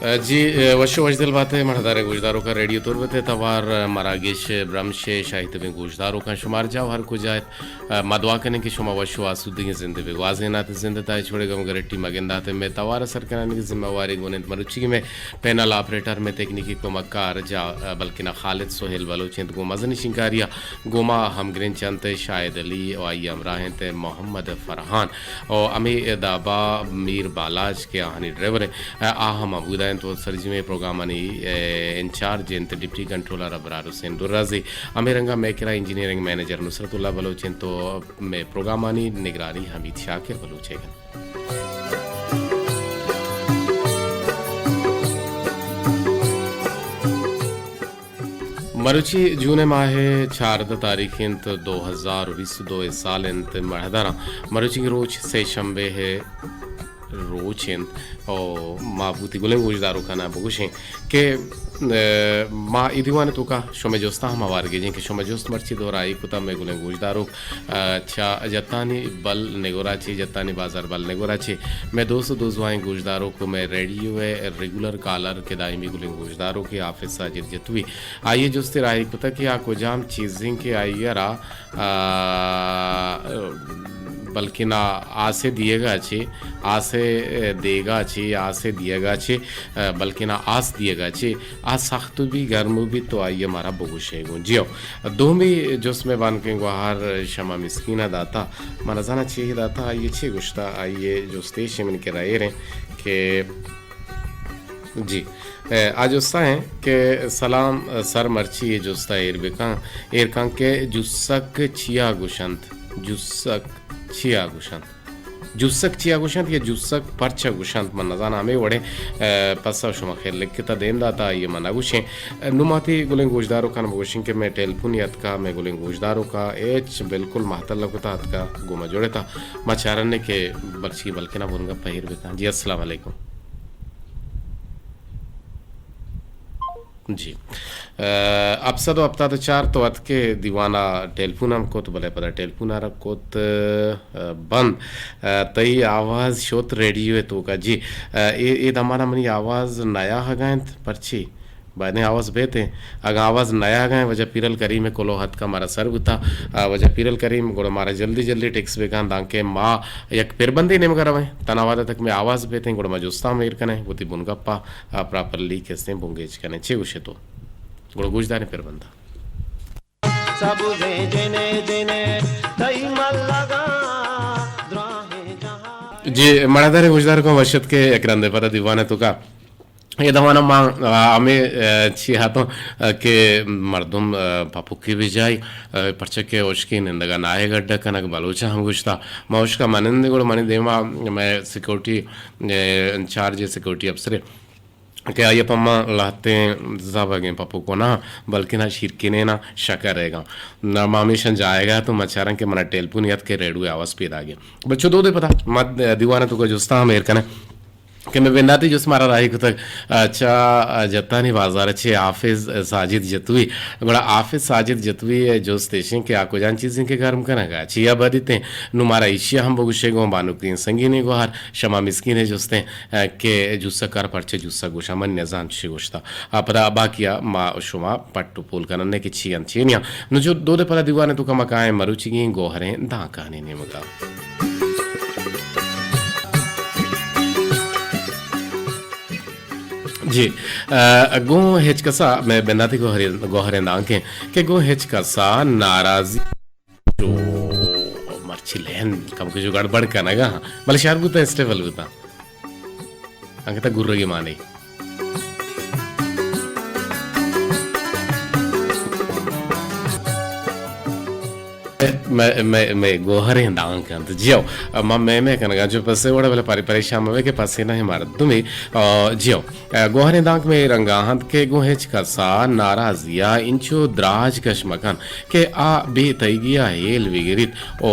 جی، وش و وشدل بات ئے مہداریں گوشداروکاں، ریڈیو تربت ءِ توار، مراگش برمش ءِ شاہی تبیں گوشداروکاں، شمار جاہ و ہر کجا ات، ما دعا کنیں کہ شما وش و آسودگیں زندے بہ گوازین ات، زند ءِ تہا ہچ وڑیں گم گرٹی مگندات۔ مئے توار ءِ سر کنانی ذمہ واری گون انت مروچیگیں مئے پینل آپریٹر، مئے تکنیکی کمکار جا، بلکنا خالد سہیل بلوچ انت، گوں مزنیں شنکاری ءَ گوں ما ہمگرنچ انت شاہد علی و آئی ءِ ہمراہ انت محمد فرحان و ہمے دابا میر بالاچ کہ آہانی ڈرائیور انت، آ ہم موجود انت و سرجمیں پروگرامانی انچارج انت ڈپٹی کنٹرولر ابرار حسین درازی، ہمے رنگا مئے کرا انجینئرنگ منیجر نصرت اللہ بلوچ انت و مئے پروگرامانی نگرانی حمید شاکر بلوچ ءَ کنت۔ مروچی جون ءِ ماہ ءِ چاردہ تاریخ انت، دو ہزار و بیست و دو ءِ سال انت۔ مہداراں مروچی روچ سے شنبے ءِ روچ انت و ما بوتی گلیں گوشداروکاں بگوشیں کہ، ء، ما اے دیوان ءِ توکا شمئے جستاں ہم ہوار گیجیں کہ شمئے جست مرچی دور آئی کتا مئے گلیں گوشداروک، ء، چہ جتانی بل نگورا چہ، جتانی بازار بل نگورا چہ، مئے دوست و دوزواہیں گوشداروک و مئے ریڈیو ءِ ریگولر کالر کہ دائمی گلیں گوشداروک ءِ حافظ ساجد جتوئی، آئی ءِ جستے راہی کتگ کہ آ کجام چیزیں کہ آئی ءَ را، آ، بلکنا آسے دیگا چہ، آسے دیگا چہ یا آسے دیگا چہ، آ، بلکنا آس دیگا چہ، آ سخت بی، گرم بی تو آئی ءَ مارا بگوشے گوں۔ جی ہو، دومی جست مئے بانکیں گوہار شما مسکین ءَ داتا، من نزاناں چی داتا، آئی ءَ چی گوشتا، آئی ءِ جست ایش من کرا ایر ایں کہ جی، ء، آ جستا ہیں کہ سلام، ء، سر مرچی اے جستا ایر بکن، ایر کن کہ جسک چیا گوشنت، جسک چیا گوشنت، جسک چیا گوشنت یا جسک پرچا گوشنت، من نزاناں ہمے وڑیں، ء، پسو شما خیر لکھتا دیم داتا، آئی ءَ من نگوشیں۔ ء، نوں ما تی گلیں گوشداروکاں بگوشیں کہ مئے ٹیلیفون اتکا، مئے گلیں گوشداروکا ہچ بالکل مہتل نکتا اتکا، گوں ما جڑتا، ما چارنے کہ مرچی بلکنا بنگا پہیر بکن۔ جی، السلام علیکم۔ جی۔ ء، ہپت سد و ہپتاد و چار تو اتکے دیوانا ٹیلیفون ہم کت، بلے پدا ٹیلیفون ءَ را کت، ء، بند۔ ء، تئی آواز شت ریڈیو ءِ توکا۔ جی، ء، اے، اے دمانا منی آواز نیاہگا انت، پرچی؟ بایدیں آواز بیتیں۔ اگاں آواز نیاہگا انت، واجہ پیرل کریم ءِ کلوہ اتکا مارا سر بوتا۔ ء، واجہ پیرل کریم، گڑا مارا جلدی جلدی ٹیکس بکن، دانکہ ما یک پربندے نیمگا رویں۔ تنا وہدا تک مئے آواز بیتیں، گڑا ما جستاں ایر کنیں، وتی بنگپا آ، پراپرلی کسیں بنگیج کنیں۔ چے گوشے تو؟ گڑا گوش داریں پربندا۔ سبزیں جنے جنے تئی ملگاں دراہیں جہان۔ جی، مڑاداریں گوشداروکاں وش اتکے یک رندے پدا دیوان ءِ توکا۔ اے دمانا ما، آ، ہمے، آ، چی ہاتوں، آ، کہ مردم، آ، پپکی بجائی، آ، پرچہ کہ ہشکی نندگا ناہے گڈ کنگ بلوچاں ہم گوشتا۔ ما ہشکا منندے گڑا منی دیما مئے سیکورٹی، آ، انچارج سیکورٹی افسرے کہ آئی ءَ پہ ما لہتیں زبگیں پپک ءَ نہ، بلکنا شیرکنینا شکر ءَ گاں۔ نہ، ما ہمیشاں جاہگ ءَ اتوں، ما چاراں کہ منا ٹیلیفون ات کہ ریڈیو ءِ آواز پیداگ ءَ۔ بچو دودے پدا ما دیوان ءِ توکا جستاں ہم ایر کنیں کہ مئے بنداتی جست مارا راہی کتگ، آ، چہ، آ، جتانی بازار ءَ چہ حافظ ساجد جتوئی۔ گڑا حافظ ساجد جتوئی ءِ جست ایشیں کہ آ کجام چیزیں کہ گرم کنگ ءَ چیا بدیتیں؟ نوں مارا ایشی ءَ ہم بگوشے گوں بانکیں سنگینیں گوہر شما مسکین ءِ جستیں۔ ءَ، کہ جوسہ کار پرچہ جوسہ گوشاں، من نزانت چی گوشتا۔ ءَ، پدا باقی ءَ ما شما پٹ ءُ پول کنن کہ چی انت چی نیاں۔ نوں جو دود ءِ پدا دیوان ءِ توکا ما کائیں مروچیگیں گوہریں دانکانی نیمگا۔ جی، ءَ، گوں ہچ کسا مئے بنداتی گوہریں، گوہریں دانکیں کہ گوں ہچ کسا ناراضی چو مرچی لین کمکے جو گڑبڑ کنگا، بلے شر بوتاں، اسٹیبل بوتاں۔ انگتا گرگی مانے۔ مئے، مئے، مئے گوہریں دانک انت۔ جیو، ما مئے، مئے کنگا جو پسے وڑا، بلے پری-، پریشان مبے کہ پسے نہ مردمے۔ آ، جیو۔ ءَ، گوہریں دانک مئے رنگا انت کہ گوں ہچ کسا ناراضی ءَ انچو دراج کش مکن کہ آ بے تئیگی ءَ ہیل بگریت ءُ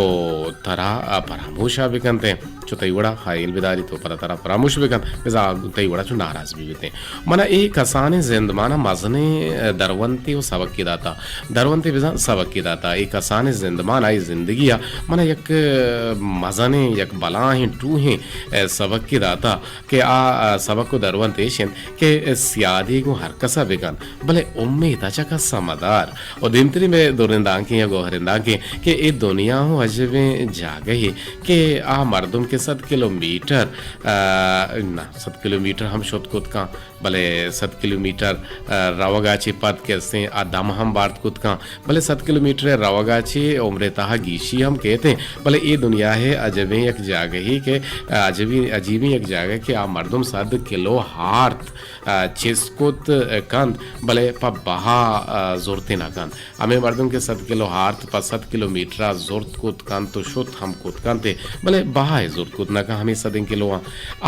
ترا پراموش ءَ بکنت۔ چو تئی وڑا ہیل بداریت ءُ پدا ترا پراموش بکنت، بزاں تئی وڑا چو ناراض بہ بیت۔ منا اے کسانیں زندمان ءَ مزنیں درونتے ءُ سبقے داتا، درونتے بزاں سبقے داتا۔ اے کسانیں زندمان آئی زندگی ءَ من ءَ یک، ءَ، مزنیں، یک بلاہیں ٹوہیں، ءَ، سبکے داتا کہ آ، ءَ، سبک ءُ درونت ایش انت کہ سیادی گوں ہر کس ءَ بکن، بلے امیت ءَ چہ کس ءَ مدار۔ ءُ دیمتری مئے درندانکیں یا گوہرندانکیں کہ اے دنیا ہوں عجبیں جاگہے کہ آ مردم کہ صد کلومیٹر، ءَ، نہ، صد کلومیٹر ہم شت کت کن، بلے صد کلومیٹر، ءَ، روگ ءَ چہ پد کہ استیں آ دم ہم بارت کت کن، بلے صد کلومیٹر ءِ روگ ءَ چہ عمر ءِ تہا گیشی ہم کیت ایں، بلے اے دنیا ءِ عجبیں یک جاگہے کہ، ءَ، عجبی، عجیبیں یک جاگہے کہ آ مردم صد کلو ہارت، ءَ، چست کت کنت، بلے پہ بہا، ءَ، زرت نہ کنت۔ ہمے مردم کہ صد کلو ہارت پہ صد کلومیٹر ءَ زرت کت کنت ءُ شت ہم کت کنت، بلے بہا ءَ زرت کت نہ کنت ہمے صدیں کلو آں۔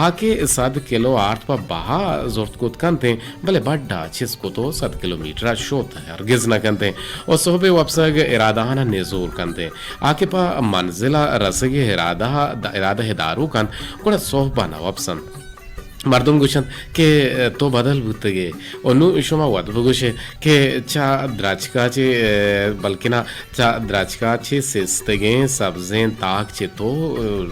آ کہ صد کلو ہارت پہ بہا ءَ زرت کت کنت، بلے بڈ ءَ چست کت ءُ صد کلومیٹر ءَ شت ہرگز نہ کنت ءُ سہب ءِ وپسگ ارادہاں ءَ نزور کنت۔ آ کہ پہ منزل ءَ رسگ ءِ ارادہ، ارادہ ءِ داروک انت، گڑا سہب ءَ نہ وپسنت۔ مردم گوشنت کہ تو بدل بوتگ ئے ءُ نوں شما وت بگوش ئے کہ چہ درچک ءَ چہ، بلکنا چہ درچک ءَ چہ سستگیں سبزیں تاک چتور،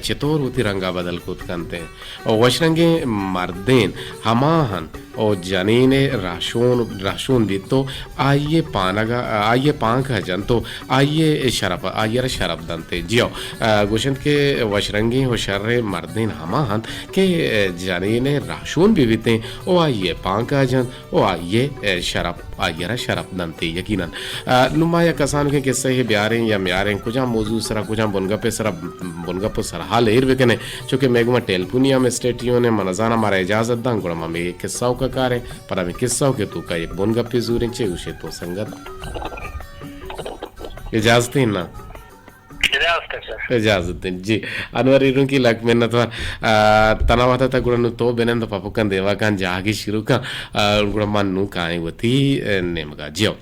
چتور وتی رنگ ءَ بدل کت کنت ایں۔ ءُ وشرنگیں مردین ہما انت ءُ جنین ءِ رہشون، رہشون بیت ءُ آئی ءِ پانگ ءَ، آئی ءِ پانک ءَ جنت ءُ آئی ءِ شرپ، آئی ءَ را شرپ دنت۔ جی ہو، ءَ، گوشنت کہ وشرنگیں ءُ شریں مردین ہما انت کہ جنین ءِ رہشون بہ بیت ایں ءُ آئی ءِ پانک ءَ جنت ءُ آئی ءِ شرپ، آئی ءَ را شرپ دنت۔ یقیناً، ءَ، نوں ما یک کسانکیں کسہ یے بیاریں یا میاریں، کجام موضوع سرا، کجام بنگپ ءِ سرا، بنگپ ءُ سرحال ایر بکنیں، چونکہ مئے گوما ٹیلیفونی ہم اسٹیڈیو نے، من زاناں مارا اجازت داں، گڑا ما مئے کسہ ءَ کاریں۔ پدا ہمے کسہ ءِ توکا یک بنگپے زوریں، چے گوشے تو سنگت؟ اجازت ایں نا؟ اجازت ایں سر۔ اجازت ایں۔ جی، انور ایرونکی لک منت وار۔ آ، تنا وتا تا گڑا نوں تو بنند پپکن دیما کن جاگی شروع کن۔ آ، گڑا من نوں کائیں وتی، آ، نیمگا۔ جی ہو۔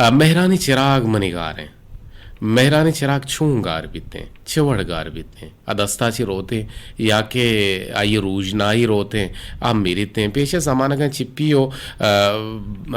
آ، مہرانی چراگ منی گار ایں۔ مہرانی چراگ چون گار بیت ایں؟ چہ وڑ گار بیت ایں؟ آ دستا چہ روت ایں یا کہ آئی روژنائی روت ایں، آ مریت ایں۔ پیش ءِ زمانگاں چپی ءُ، آ،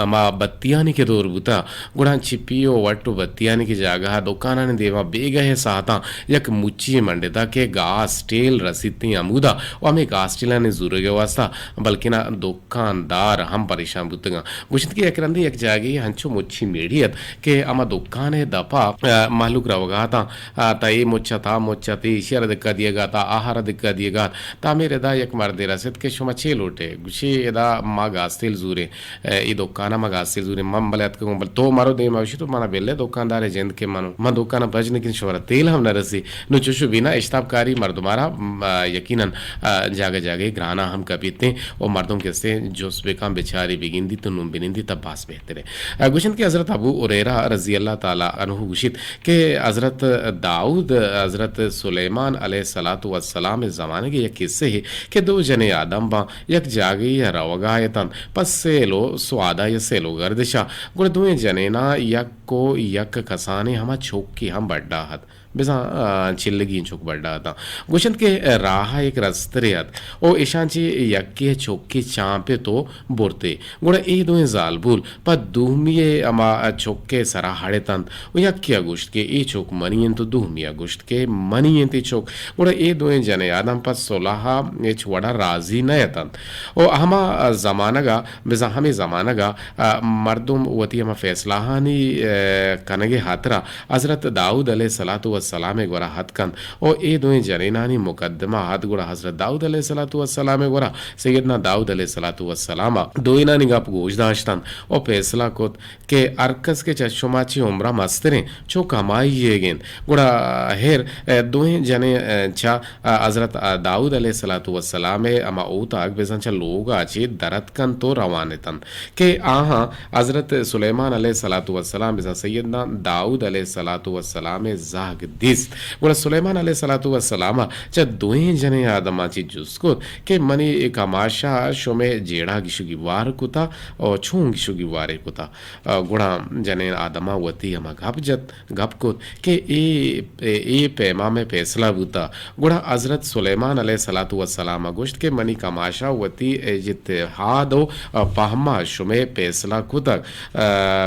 ہما بتیانی کہ دور بوتا، گڑا چپی ءُ وٹ ءُ بتیانی کہ جاگہ ءَ دکانانی دیما بیگہ ءِ ساعتاں یک مچی منڈتا کہ گاس ٹیل رسیت ایں ہمودا ءُ ہمے گاس ٹیلانی زورگ ءِ واسطہ بلکنا دکاندار ہم پریشان بوتگاں۔ گوشنت کہ یک رندے یک جاگہے ہنچو مچی میڑی ات کہ ہما دکان ءِ دپا، آ، مہلوک روگا اتاں، آ، تا اے مچ ات، آ مچ ات، ایشی ءَ را دکا دیگا ات، آہا را دکا دیگا ات۔ تا ہمے ردا یک مردے رست کہ شما چے لوٹ ئے؟ گوشی ادا ما گاستیل زوریں، اے، اے دکان ءَ ما گاستیل زوریں۔ من بلے اتکگوں، بلے تو مرو دیما۔ گوشی تو منا بل ئے، دکاندار ءِ جند کہ من، من دکان ءَ بج نہ کنیں، شمارا تیل ہم نہ رسی۔ نوں چوش بینا اشتاپ کاری مردم ءَ را، م، آ، یقیناً، آ، جاگہ جاگہ گرانا ہم کپیت ایں ءُ مردم کسے جست بکن، بچاری، بگندی تو نوں بنندی تب باز بہتر ایں۔ آ، گوشنت کہ حضرت ابو ہریرہ رضی اللہ تعالیٰ عنہ گوشیت کہ حضرت داؤد، حضرت سلیمان علیہ الصلوۃ والسلام ءِ زمانگ ءِ یک قصہ اے کہ دو جنیں آدم باں یک جاگہے ءَ روگا اتنت، پہ سیل ءُ سوادا یا سیل ءُ گردشا، گڑا دوئیں جنیناں یک ءُ یک کسانیں ہما چکے ہم بڈا ات۔ بزاں، آ، چلگیں چک بڈا اتاں۔ گوشنت کہ راہ ءَ یک رسترے ات ءُ ایشاں چہ یکے ءِ چکے چانپت ءُ برتے۔ گڑا اے دوئیں زالبول پہ دومی ءِ ہما چک ءِ سرا ہڑتنت ءُ یکے ءَ گوشت کہ اے چک منی انت ءُ دومی ءَ گوشت کہ منی انت اے چک۔ گڑا اے دوئیں جنیں آدم پہ صلح ءَ ہچ وڑا راضی نہ اتنت ءُ ہما زمانگ ءَ، بزاں ہمے زمانگ ءَ، آ، مردم وتی ہما فیصلہانی، آ، کنگ ءِ ہاترا حضرت داؤد علیہ الصلوۃ والسلام ءِ گورا اتکنت ءُ اے دوئیں جنینانی مقدمہ ات، گڑا حضرت داؤد علیہ الصلوۃ والسلام ءِ گورا، سیدنا داؤد علیہ الصلوۃ والسلام ءَ دوئینانی گپ گوش داشتنت ءُ فیصلہ کت کہ ہر کس کہ چہ شما چہ عمرا مستریں چک ہمائی ئیگ انت۔ گڑا ہیر، اے، دوئیں جنین، اے، چہ، اے، حضرت، اے، داؤد علیہ الصلوۃ والسلام ءِ ہما اوتاگ بزاں چہ لوگا چہ در اتکنت ءُ روان اتنت کہ آہاں حضرت سلیمان علیہ الصلوۃ والسلام بزاں سیدنا داؤد علیہ الصلوۃ والسلام ءِ زہگ دیست۔ گڑا سلیمان علیہ الصلوۃ والسلام ءَ چہ دوئیں جنیں آدماں چہ جست کت کہ منی اے کماش ءَ شمئے جیڑہ گیش و گیوار کتا و چون گیش و گیوارے کتا؟ گڑا جنین آدماں وتی ہما گپ جت، گپ کت کہ اے، اے پیما مئے پیسلہ بوتا۔ گڑا حضرت سلیمان علیہ الصلوۃ والسلام ءَ گوشت کہ منی کماشا وتی اجتہاد و پہما شمئے پیسلہ کتگ،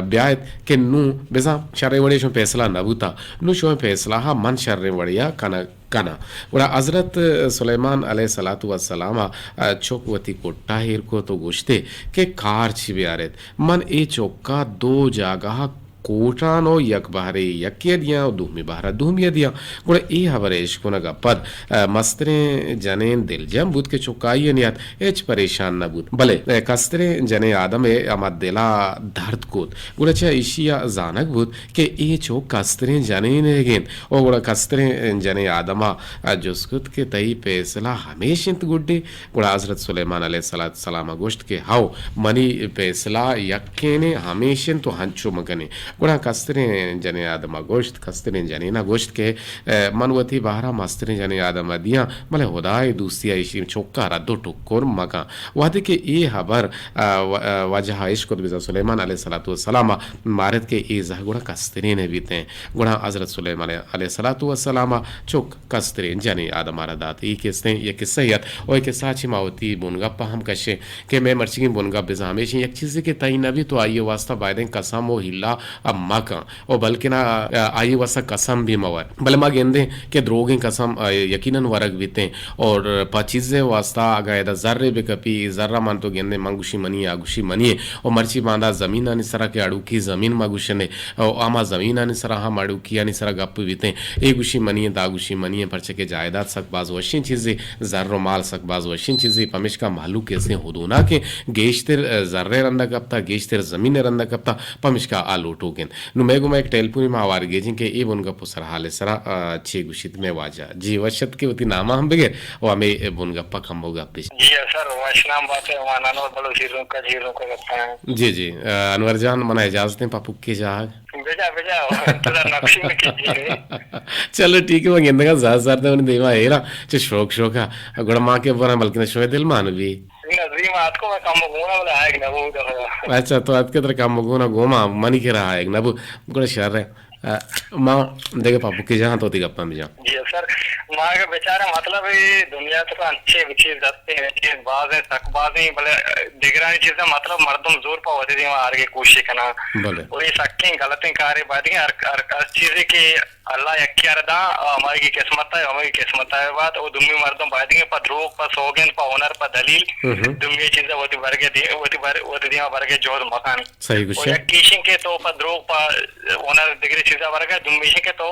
بیایت کہ نوں بزاں شریں وڑے شمئے پیسلہ نہ بوتا، نوں شمئے پیسلہ ءَ من شریں وڑے ءَ کنگ کناں۔ گڑا حضرت سلیمان علیہ الصلوۃ والسلام ءَ چک وتی کٹا ایر کت و گوشتے کہ کار چی بیاریت، من اے چکا دو جاگہ کوٹان و یک بہرے یکے ءَ دیاں و دومی بہرا دومی ءَ دیاں۔ گڑا اے ہبر ءِ اشکنگ ءَ پد، ءَ، مستریں جنین دلجم بوت کہ چک آئی ءِ نیاد ہچ پریشان نہ بوت، بلے، ءَ، کستریں جنین آدم ءِ ہما دل ءَ درد کت۔ گڑا چہ ایشی ءَ زانگ بوت کہ اے چک کستریں جنین ئیگ انت۔ و گڑا کستریں جنین آدم ءَ جست کت کہ تئی پیسلہ ہمیش انت گڈے؟ گڑا حضرت سلیمان علیہ الصلوۃ والسلام ءَ گوشت کہ ہو، منی پیسلہ یکینے، ہمیش انت و ہنچو مکنے۔ گڑا کستریں جنین آدم ءَ گوشت، کستریں جنین ءَ گوشت کہ، ءَ، من وتی بہر ءَ مستریں جنین آدم ءَ دیاں، بلے ہدائے دوستی ءَ ایشی چک ءَ رد و ٹکر مکن۔ وہدے کہ اے ہبر، ءَ، و-، ءَ، واجہ ءَ اشکت، بزاں سلیمان علیہ الصلوۃ والسلام ءَ مارت کہ اے زہ گڑا کسترین ءَ بیتیں۔ گڑا حضرت سلیمان علیہ الصلوۃ والسلام ءَ چک کستریں جنیں آدم ءَ را دات۔ اے کستیں یک قصہ ات، و اے قصہ ءَ چہ ما وتی بنگپ ءَ ہم کشیں کہ مئے مرچیگیں بنگپ بزاں ہمیش انت، یک چیزے کہ تئی نہ بیت تو آئی ءِ واسطہ بایدیں قسم و ہیلا مکن، و بلکنا آئی ءِ واسطہ قسم بھی مور۔ بلے ما گندیں کہ دروگیں قسم، آ، یقیناً ورگ بیتیں، اور پہ چیزے واسطہ اگاں ادا زرے بکپی، زر ءَ من تو گندیں، من گوشی منی، آ گوشی منی، و مرچی باندا زمینانی سرا کہ اڑوکی زمین ما گوشنے، و ہما زمینانی سرا ہم اڑوکیانی سرا گپ بیتیں۔ اے گوشی منی انت، آ گوشی منی انت، پرچہ کہ جائیداد سک باز وشیں چیزے، زر و مال سک باز وشیں چیزے، پمیشکا مہلوک کہ استیں ہدوناکیں، گیشتر، ءَ، زر ءِ رندا کپتا، گیشتر زمین ءِ رندا کپتا، پمیشکا آ لوٹوک انت۔ نوں مئے گوما یک ٹیلیفونے ما ہوار گیجیں کہ اے بنگپ و سرحال ءِ سرا، ءَ، چے گوشیت مئے واجہ۔ جی وش ات کہ وتی نام ءَ ہم بگر و ہمے بنگپ ءَ کمو گپ بجن۔ جی سر، وش نام بات ئے، وانان اور بلوچی رونکا جی رونکا گپاں۔ جی جی، ءَ، انور جان، منا اجازت ایں پہ پکی جاگ۔ بجا، بجا، ترا نقشی میں کیجیے۔ چلو ٹھیک ہے، من گندگا زیادہ زیادہ منی دیما ایرا، چہ شوق شوق ءَ۔ گڑا ما کہ براں بلکن شوئے دل مان بی۔ نہ، دیما اتکو، من کم گونا، بلے آیگ نہ بوت۔ اچھا، تو اتکے ترا کم گونا گوما، منی کرا آیگ نہ بوت۔ گڑا شر ہے۔ ءَ، ما دگہ پاپکی جان تو تی گپاں بجان۔ جی سر، ما اگہ بچاریں مطلب اے دنیا تو انچیں چیز ہستیں، چیز بازیں، سک بازیں، بلے دگرانی چیزاں مطلب مردم زور پہ وتی دیما آرگے کوشش کناں۔ بلے۔ و اے سکیں غلطیں کارے، باید کہ ہر، ہر، ہر چیزے کہ اللہ یکے ءَ را داں، ہمائی قسمت ءَ، ہمائی قسمت ءَ بات، و دومی مردم باید کہ پہ دروگ، پہ سوگند، پہ ہنر، پہ دلیل، ہم ہم۔ دومی چیزا وتی برگے دی، وتی بر، وتی دیما برگے جہد مکن۔ صحیح گوشے۔ و یک ایشیں کہ تو پہ دروگ، پہ ہنر دگرے چیزا برگا، دومی ایشیں کہ تو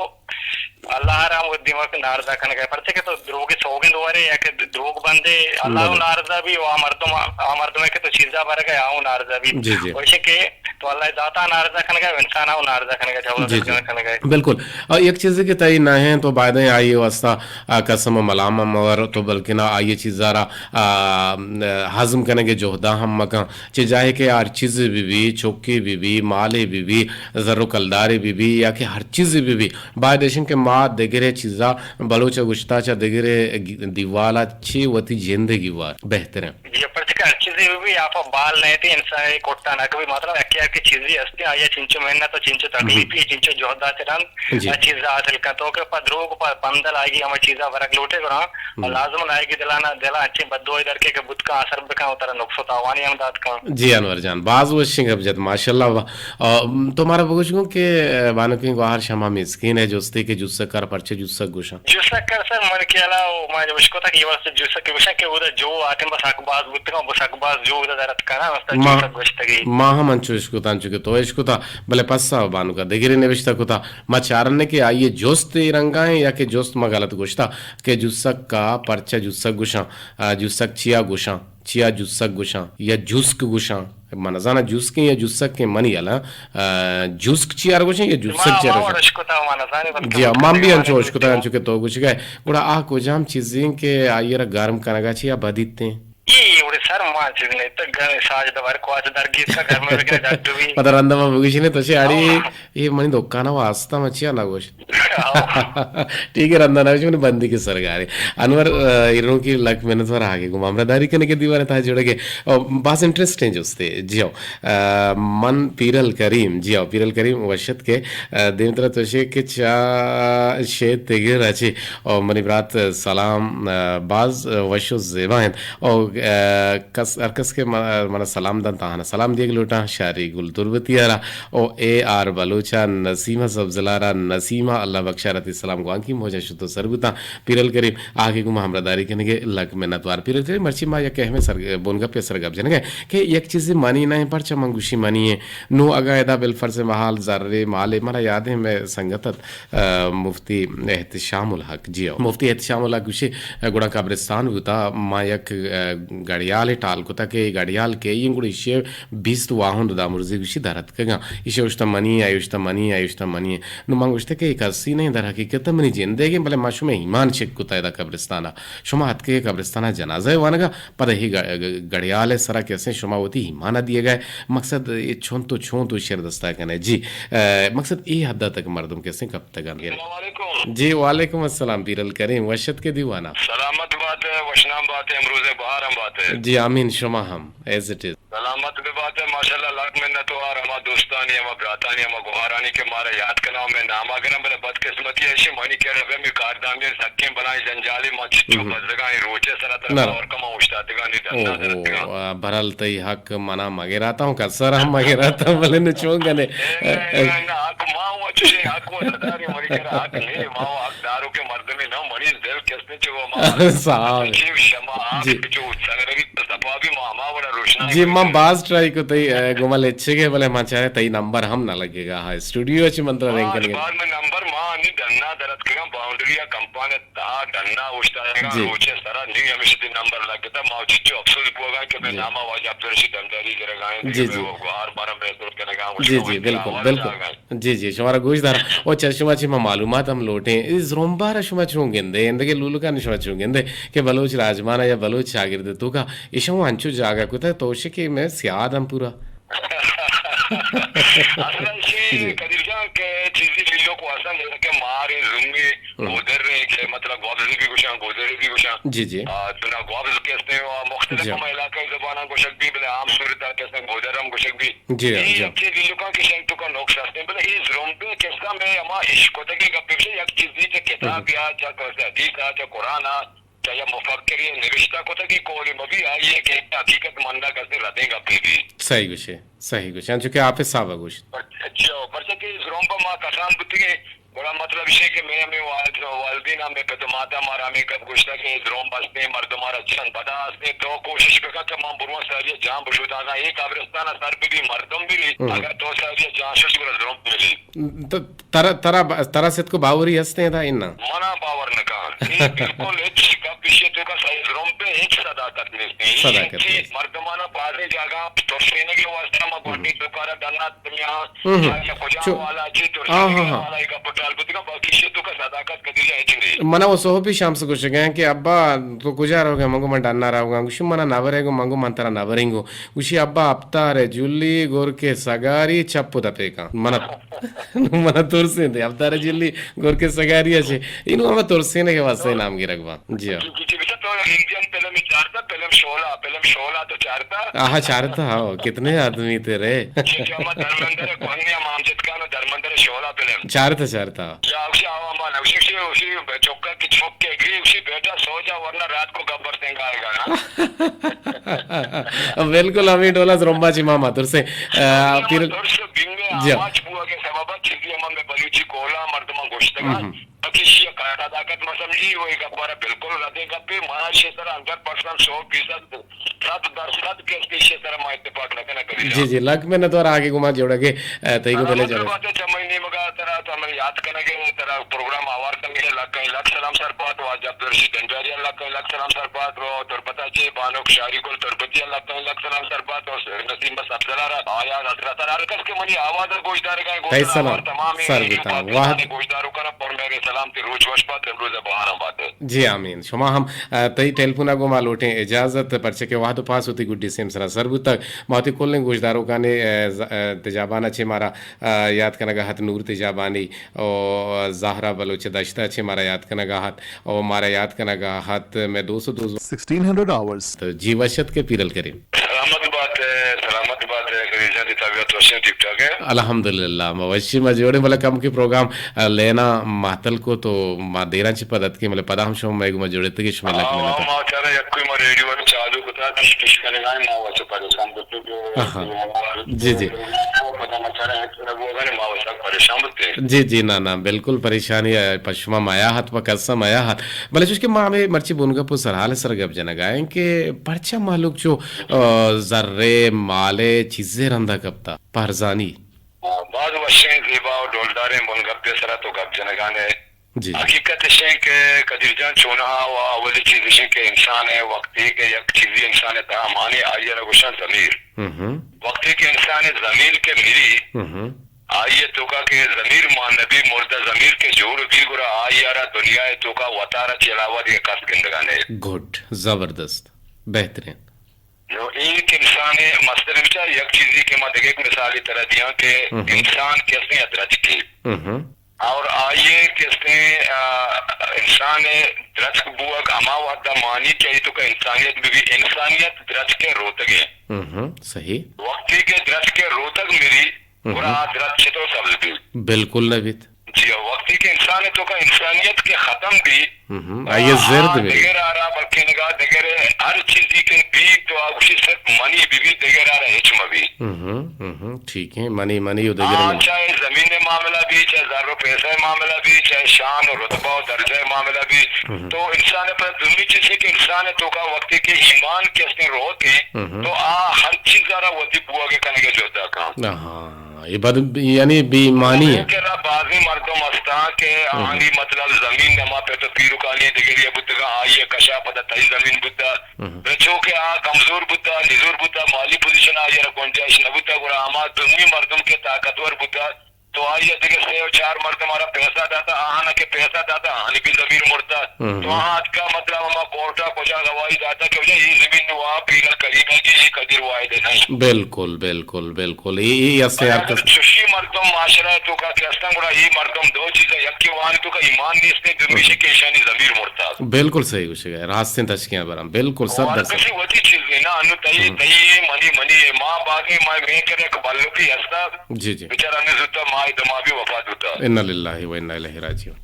اللہ ءَ را ہم وت دیما نارضا کنگا، پرچہ کہ تو دروگے سوگند ورے یا کہ دروگ بندے، اللہ ہوں بلے۔ نارضا بی، و آ مردم، آ مردم کہ تو چیزا برگا، آ ہوں نارضا بی۔ جی، جی۔ و ایشیں کہ تو اللہ ذاتا نارضا کنگا، انسانا ہوں نارضا کنگا، جی، جی۔ کنگا۔ بالکل۔ اور یک چیزے کہ تئی نہ ہیں تو بایدیں آئی واسطہ، آ، قسم و ملام ہم مور تو بلکنا آئی چیزا را، آ، ہضم کنگے جہدا ہم مکن۔ چہ جاہے کہ ہر چیزے بہ بی، چکے بہ بی، مالے بہ بی، زر و کلدارے بہ بی، یا کہ ہر چیزے بہ بی، باید ایشن کہ ما دگرے چیزا، بلوچ ءَ گوشتا، چہ دگرے دیوالا چہ وتی جندے گیوار بہتریں۔ جی، پرچہ کہ ہر چیزے بہ بی، آپا بال نہ ایتی، انسان ءِ کٹا نہ کبی، مطلب، یکے یکے چیزے ہستی، آیا چنچو محنت و چنچو تکلیفی، چنچو جہدا چہ رند، جی، جی۔ آ چیزا حاصل کن۔ تو کہ پہ دروگ، پہ پندل آئیگی ہمے چیزا برگ لوٹے گڑا، ہم۔ لازم آئیگی دلانا، دلا انچیں بددعائی در کے کہ بوت کن، اثر بکن و ترا نقص و تاوانی ہم دات کن۔ جی انور جان، باز وشیں گپ جت، ماشاءاللہ۔ آ، تو مارا بگوش گوں کہ بانکیں گوہار شما مسکین ہے، جستے کہ جسک کر پرچے جسک گوشاں؟ جسک کر سر، من کہ الا، ما اشکتا کہ یہ واسطے جسک گوشاں کہ اودا جو آتیں بس حق باز بوتگاں، بس حق باز جو اودا درت کنا، واسطے ما، جسک گوشتگی۔ ما ہم انچو اشکتا، انچو کہ تو اشکتا، بلے پسا بانکا دگرے نوشتہ کتا۔ ما چارنے کہ آئیے جست اے رنگا ہیں یا کہ جست ما غلط گوشتا کہ جسک کا پرچہ جسک گوشاں، آ، جسک چیا گوشاں، چیا جسک گوشاں یا جسک گوشاں، من نزاناں جسکیں یا جسکیں، منی الا، آ، جسک چیا گوشاں یا جسک ما، چیا ما گوشاں؟ وڑ اشکتا، ما نزانیں، بلکہ جی ہاں، من بھی انچو اشکتا، انچو کہ تو گوشگا ہے۔ گڑا آ کجام چیزیں کہ آئیے را گرم کنگا چیا بدیتیں؟ اے وڑے سر ما چیز نہیں، تو گھر ساج دوار کو آج درگیر کا گھر میں بگنے ڈاکٹر بھی۔ پتہ رندا ما بگوشی نے تو چے آڑی، ہاں۔ یہ منی دکان واسطہ مچیا نہ گوش۔ ٹھیک ہے، رندا نہ گوش، منی بندی کے سرگارے۔ انور، آ، ایروں کی لک منت وار آگے گو ہمراہ داری کنے کے دیوانے تا جڑے گے۔ او، باز انٹرسٹنگ جستے، جی ہو۔ آ، من پیرل کریم، جی ہو، پیرل کریم وشت کے، آ، دیم ترا توشے کہ چا شے تگر اچے۔ او منی برات سلام، آ، باز وش و زیبا انت۔ او، آ، کس، ہر کس کہ من، من سلام دنت آہانا سلام دیگ لوٹاں، شاری گل تربتی آرا۔ او اے آر بلوچا، نسیمہ سبزلارا، نسیمہ اللہ بخشارا تی سلام گوانکی موجہ شتو سر بوتاں۔ پیرل کریم آگے گو ما ہمراہ داری کنگے لک منت وار۔ پیرل کریم مرچی ما یک اہم سر، بنگپے سر گپ جنگے کہ یک چیزے منی نہ پرچہ من گوشی منی ہے۔ نو اگاں ادا بالفرض محال زرے مالے، منا یاد ہے میں سنگت ات، آ، مفتی احتشام الحق، جی ہو۔ مفتی احتشام الحق گوشی، آ، گڑا قبرستان بوتا، ما یک، آ، گڑیال ٹال کتا کہ گڑیال کے این گڑی شے بیست واہند دامرزی گوشی در اتکگاں۔ ایشی اوشتا منی، آئی اوشتا منی، آئی اوشتا منی۔ نو من گوشتا کہ ایک ارسی نہیں، در حقیقت منی جندے گے، بلے ما شما ایمان چک کتا ادا قبرستانا۔ شما اتکے قبرستانا جنازہ وانگا، پدا ہی گ-، گ-، گڑیال ءِ سرا کہ استیں شما وتی ایمان ءَ دیگ ءَ، مقصد اے چون تو، چون تو شر دستا کنے۔ جی، اے، مقصد اے حد تک مردم کہ استیں کپتگ انت۔ السلام علیکم۔ جی، وعلیکم السلام، پیرل کریم، وش ات کہ دیوانا۔ سلامت بات ئے، وشنام بات ئے، امروز بہار ہم بات ئے۔ جی، آمین، شما ہم، as it is۔ سلامت بہ بات ئے، ماشاءاللہ، لک منت وار ہما دوستانی، ہما براتانی، ہما گوہارانی کہ مارا یاد کناں و مئے ناما گراں، بلے بدقسمتی ایشی منی کرا بہ ہمے کاردامی سکیں بلائیں جنجالی، ما چچو بزگاں اے روچے سرا ترا باور کن ما اوشتاتگاں نی ڈنا درتگاں۔ اوہو، آ، برحال تئی حق منا مگراتاں، کسر ہم مگراتاں، بلے نو چون کنے؟ اے، نہ، نہ، نہ، حق ما ہوں اچھے، حق و نداری منی کرا حق نہیں، ما ہوں حق دارو کے مردمی نہ، منی دل کس صاحب۔ چیو شما آپ جی۔ جو سنگری تو صفا بھی ما ہما وڑا روشنا جی، من باز ٹرائی کو تئی، اے، گما لچے گے، بلے ما چاہے تئی نمبر ہم نہ لگے گا۔ ہاں، اسٹوڈیو اچ من ترا رنگ باز، کرنے۔ باز میں نمبر ما نی ڈنا درت کگا، باؤنڈری یا کمپان تا ڈنا اوشتا گا، جی۔ روچے سرا نی ہمیشہ دی نمبر لگتا، ما چچو افسوس بوگا کہ میں جی۔ ناما واجہ عبدالرشید ڈنڈاری گرگا ہیں، جی، جی۔ گوہار بارا میں سوچ کنگا، جی، جی، بالکل، بالکل۔ جی، جی، شمارا گوش داراں۔ او چہ شما چہ ما معلومات ہم لوٹیں۔ اے زرمبا را شما چون گندے؟ اندگہ لولکان شما چون گندے کہ بلوچ راجمان یا بلوچ چاگرد توکا ایشاں انچو جاگہ کتہ توشے کہ میں سیاد ہم پورا۔ اصلاً ایشی جی۔ قدیر جان کہ چیزی لولک واسطہ جیسا کہ مار ہیں، زومی، ہم۔ گودر ہیں کہ مطلب گوابزی بھی گوشاں، گودر بھی گوشاں۔ جی، جی۔ آ، دنا گوابز کہ استیں، آ، مختلف جی۔ ہم علاقہ زباناں گوشگ بھی، بلے عام صورت کہ استیں گودر ہم گوشگ بھی۔ جی ہاں، اے جی ہاں۔ ہنچیں لولکاں کہ شنگ توکا نقص ہستیں، بلے اے زرمبے قصہ میں ہما اشکتگیں گپے بشے، یک چیزی چہ کتاب یا چہ حدیث ءَ، چہ قرآن ءَ، چہ یا مفکرے نوشتہ کتگی قولے مبی، آئی ءِ کہ حقیقت منگ کسے ردیں گپے بی۔ صحیح گوشے، صحیح گوشے، انچو کہ حافظ صاحب ءَ گوشت۔ پر-، جی ہو، پرچہ کہ زرمبا ما کسان بوتگیں، گڑا مطلب ایش کہ مئے ہمے والد، والدین، ہمے پت و ماتا مارا ہمے گپ گوشتگ کہ اے زرمب ہستیں، مردم مارا جنگ پدا ہستیں، تو کوشش بکن کہ من برواں ساری جان بشوداگاں، اے قبرستان سر ببی، مردم ببی، ہم۔ اگر تو ساری جان شش گڑا زرمب ملی۔ تو ترا، ترا، ترا ستک و باوری ہستیں ادا اناں؟ منا باور نکان۔ اے بالکل ہچ گپ ایشی توکا صحیح زرمب ہچ صداقت نیست۔ صداقت نیست۔ مردمانا بازیں جاگہ ترسینگی واسطہ ما گونڈی دوکارا ڈنا میاں، ہم۔ یا کجا چو-، والا چی تو ہاں، ہاں، ہاں۔ والا ایک پٹال بوتگا، باقی شی تو کا صداقت کدی جا ہچ نہیں۔ منا وہ صحبی شمس گوشگا کہ ابا تو کجا روگا؟ من گو من ڈنا روگا۔ گوشی منا نبرے گو؟ من گو من ترا نبریں گو۔ گوشی ابا اپتار جلی گور کے سگاری چپ دپے کان۔ منا، منا ترسیں دے اپتار جلی گور کے سگاری اچے۔ اینو ہم ترسینے کے واسطے نام گرگ با۔ جی ہاں۔ جی، جی، بچہ تو انڈین فلم چارتا، فلم شولا، فلم شولا تو چارتا؟ آہا، چارتا، ہاں، کتنے آدمی تھے رے؟ جی، جی، ہم دھرمندر کوہنی، ہم امجد خان و دھرمندر شولا فلم۔ چارتا، چارتا۔ یا، اسی آوا ہم نوشی، اسی، اسی چوکا کی چوک کے گری، اسی بیٹا سو جا ورنہ رات کو گبر سنگھ آئے گا نا۔ بالکل، ہمیں ڈولا زرمبا چی ماما ترسے، آ، پھر ترس بنگے جی ہاں۔ آواز بوا کے سببا چیزی ہم میں بلوچی کولا مردمان گوشتگا۔ ہم، ہم۔ پکیشی ء کار صداقت مہ سمجھی، و اے گپ ء را بالکل ردیں گپے، ما ایشی سرا ہنڈریڈ پرسنٹ، سو فیصد، صد درصد کہ ایشی سرا ما اتفاق نہ کناں کبھی۔ جی، جی، لک منت وار آگے گما جوڑگے، ء، تئی گو دلے سلامت جوڑے۔ بات ہے، چمئی نیمگا ترا، تو ہمیں یاد کنگے، ترا پروگرام آوار کنگے، لکھیں لک سلام سرپاد، واجہ عبدالرشید ڈنڈاری لکھیں لک سلام سرپاد، و تربتا چے بانک شاری گل تربتی لکھیں لک سلام سرپاد، و نسیم بس افضل آرا، آیا حضرت ہر کس کہ منی آواز گوش دارگا، گوش تئی سلام آوار تمام سر بیتا۔ واحد گوشداروکاں پر میرے سلام۔ کہ روچ وش بات، امروز ءَ بہاراں بات۔ جی آمین۔ شما ہم، ءَ، تئی ٹیلیفون ءَ گوں ما لوٹیں اجازت، پرچہ کہ وہد ءُ پاس وتی گڈی سیم سرا سر بوتگ۔ ما وتی کلیں گوشداروکاں ءَ، ءَ، ز-، ءَ، تجابان ءَ چہ مارا، ءَ، یات کنگ ءَ ات، نور تجابانی، او زہرا بلوچ دشت ءَ چہ مارا یات کنگ ءَ ات، او مارا یات کنگ ءَ ات، مئے دو سو دو۔ Sixteen hundred hours. تو جی وش ات کہ پیرل کریم۔ سلامت بات ئے، سلامت بات ئے، کریم جان، تئی طبیعت وش ایں، ٹھیک ٹھاک ایں؟ الحمدللہ، ما وشی ما جوڑیں، بلے کمکے پروگرام، ءَ، لینا مہتل کو تو ما دیراں چہ پد اتکیں، بلے پدا ہم شما مئے گوما جوڑ اتکے، شمئے لک ہاں، منت۔ ما چارا یکوئی ما ریڈیو ءَ چالو کتا، کش کش کنگا ایں، ما وت پریشان بوتیں کہ آہا۔ جی، جی۔ پدا ما چارا ایکسٹرا بوگا ایں، ما وت پریشان بوتیں۔ جی، جی، نا، نا، بالکل پریشانی ءَ پہ شما میا ات، پہ کس ءَ میا ات۔ بلے چوش کہ ما ہمے مرچی بنگپ ءُ سرحال ءِ سر گپ جنگا ایں کہ پرچا مہلوک چو، ءَ، زر ءِ، مال ءِ، چیزے رندا کپتا، پہ ارزانی۔ باز وشیں، زیبا ءُ ڈولداریں بنگپے سرا تو گپ جنگا ئے۔ جی۔ حقیقت اش ایں کہ قدیر جان چونہا ءُ اولی چیز اش ایں کہ انسان ءِ وقتی کہ یک چیزی انسان ءِ تہا مانی، آئی ءَ را گوشاں ضمیر۔ ہم ہم۔ وقتی کہ انسان ءِ ضمیر کہ مری، ہم ہم۔ آئی ءِ توکا کہ ضمیر مان نبی، مردہ ضمیر کہ جوڑ بی، گڑا آئی ءَ را دنیا ءِ توکا وتارا چہ علاوہ دگہ کس گندگا نئے۔ گڈ، زبردست، بہترین۔ نو ایک انسان ءِ مستر بچار، یک چیزے کہ ما دگہ مثالے ترا دیاں کہ ہم ہم۔ انسان کہ استیں درچکے۔ ہم ہم۔ اور آئی ءِ کہ استیں، آ، انسان ءِ درچک بوگ ہما وہدا مانی کہ آئی توکا انسانیت بہ بی، انسانیت درچک ءِ روتگ ایں۔ ہم ہم، صحیح۔ وقتی کہ درچک ءِ روتگ مری، ہم ہم۔ گڑا آ درچک چطور سبز بی؟ بالکل نہ بیت۔ جی، وقتی کہ انسان ءِ توکا انسانیت کہ ختم بی، ہم ہم۔ آئی ءِ زرد آ بی۔ دگرا را بلکہ نگاہ دگر ہر چیزی کہ بی تو آ گوشی صرف منی بی بی، دگرا را ہچ مہ بی۔ ہم ہم، ہم ہم، ٹھیک ہے، منی، منی ءُ دگرے آ منی۔ چاہے زمین ءِ معاملہ بی، چاہے زر ءُ پیسہ ءِ معاملہ بی، چاہے شان ءُ رتبہ ءُ درجہ ءِ معاملہ بی، ہم ہم۔ تو انسان ءِ پر دومی چیزے کہ انسان ءِ توکا وقتی کہ ایمان کہ استیں روت ایں، ہم ہم۔ تو آ ہر چیزا را وتی بوگ ءِ کنگ ءِ جہد ءَ کن۔ آہاں۔ اے بد، یعنی بے ایمانی ہے۔ کرا بازیں مردم ہستاں کہ ہم۔ آہانی مطلب زمین ہما پت ءُ پیرکانی دگری ءَ بوتگاں، آئی ءِ کشا پدا تئی زمین بوتا۔ ہم۔ رچو کہ آ کمزور بوتا، نزور بوتا، مالی پوزیشن آئی ءَ را گنجائش نہ بوتا، گڑا ہما دومی مردم کہ طاقتور بوتا، تو آئی ءَ دگہ سے ءُ چار مردم ءَ را پیسہ داتا، آہاں کہ پیسہ داتا، آہانی بھی ضمیر مرتا۔ ہم۔ تو آہاں اتکا مطلب ہما کورٹ ءَ کجا گواہی داتا کہ واجہ اے زمین نوں آ پیرل کریم ءِ کہ اے قدیر واحد ءِ نہیں۔ بالکل، بالکل، بالکل۔ اے، اے است ہر کس۔ چشی مردم معاشرہ ءِ توکا کہ استن، گڑا اے مردم دو چیزاں، یکے وانی توکا ایمان نیست، دومی ہم۔ کہ ایشانی ضمیر مرتا۔ بالکل صحیح گوشگا ئے، راستیں تشکیاں براں، بالکل صد درصد۔ کسی وتی چیز نہیں نا، انو تئی، ہم۔ تئی اے، منی، منی اے، ما باگے، ما مے کرے کہ بلوکی ہستا۔ جی، جی۔ بچار ہمے زوتا ماہ دما بھی وفات بوتا۔ انا للہ و انا الیہ راجعون۔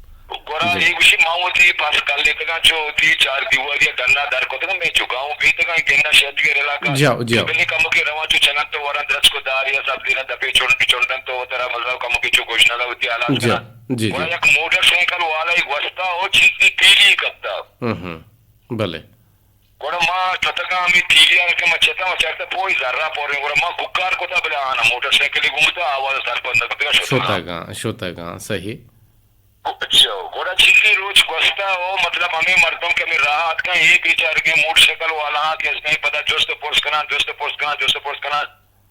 گڑا جی۔ اے گوشی ما وتی پس کلیتگاں چو وتی چار دیواری ءَ ڈنا در کتگاں، مئے چکاں بیتگاں گننا شہدگیر علاقہ۔ جاؤ، جاؤ۔ بلے کمکے رواں چو چنت تو وراں درچک ءُ دار یا سبزی نا دپے چنڈ، چنڈن تو وترا مزہ کمکے چو گوشنگا وتی حالات جاؤ۔ کنا۔ جی، گڑا جی۔ یک موٹر سائیکل والا ءِ گوستا او چیزی پیلی کپتا۔ ہم ہم۔ بلے۔ گڑا ما شتگاں ہمے تیلی ءَ کہ ما چتاں، ما چارتا پوئی زرا پوریں، گڑا ما کوکار کتا، بلے آنا موٹر سائیکلے گون بوتا، آواز سرپد نہ کتگا، شتگاں۔ شتگاں، شتگاں، صحیح۔ اچھا، گڑا چیزے روچ گوستا او مطلب ہمے مردم کہ ہمے راہ اتکاں، اے بیچارگیں موٹر سائیکل والا ہاں کہ اس نے پدا جست پرس کناں، جست پرس کناں، جست پرس کناں۔